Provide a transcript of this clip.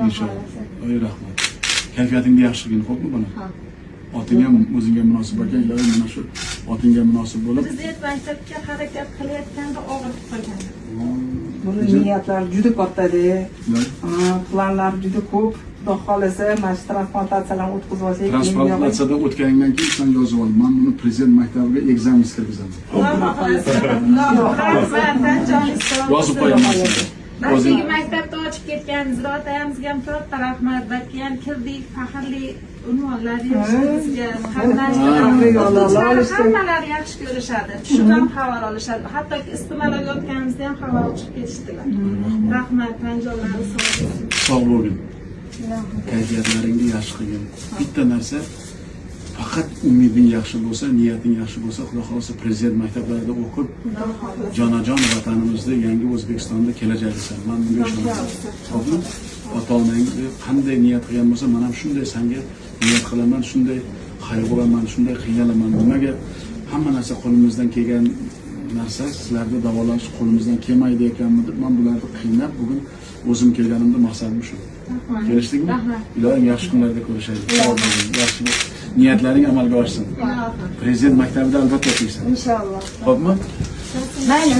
Inshaalloh. Inshaalloh. Oy, rahmat. Kayfiyatingni yaxshi qilgin, xo'pmi bolam? Ha. Oting ham o'zingga munosib ekan, iloyim mana shu otingga munosib bo'lib. Prezident maktabga harakat qilayotganda og'ritib qolgan. Buni niyatlari juda katta-da. Iloyim. Planlari juda ko'p. Xudo xohlasa, mana shu transplantatsiyalarni o'tkazib olsak, keyin Transplantatsiyadan o'tganingdan keyin sen yozib ol. Men buni prezident maktabiga экзамен kirgizaman. Xudo xohlasa. Rahmat, tan joningiz sog' bo'lsin. Yozib qo'yaman senga. O'zing Barchaga maktabda ochib ketgan Ziroat ayamizga ham katta rahmat. Balki ham kirdik, faxrli unvonlar berishdi bizga. Qatnashdilar. O'qituvchilar hammalari yaxshi ko'rishadi. Tushib ham xabar olishadi. Hattoki isitmalarga o'tganimizda ham xabar olib chiqib ketishdilar. Rahmat, tan jonlari sog' bo'lsin. Sog' bo'lgin. Kayfiyatlaringni yaxshi qilgin. Bitta narsa, faqat umiding yaxshi bo'lsa, niyating yaxshi bo'lsa, Xudo xohlasa prezident maktablarida o'qib, jonajon vatanimizda, yangi O'zbekistonda kelajagisan. Men bunga ishonaman. Xo'pmi? Ota-onang qanday niyat qilgan bo'lsa, men ham shunday senga niyat qilaman, shunday qayg'uraman, shunday qiynalaman. Nimaga hamma narsa qo'limizdan kelgan narsa, sizlarni davolash qo'limizdan kelmaydi ekanmi deb men bularni qiynab bugun o'zim kelganimda maqsadim shu. Kelishdikmi? Rahmat. Iloyim yaxshi kunlarda ko'rishaylik. Sog' bo'ling. Yaxshi niyatlaring amalga oshsin. Prezident maktabida albatta o'qiysan. Inshaalloh. Xo'pmi? Mayli.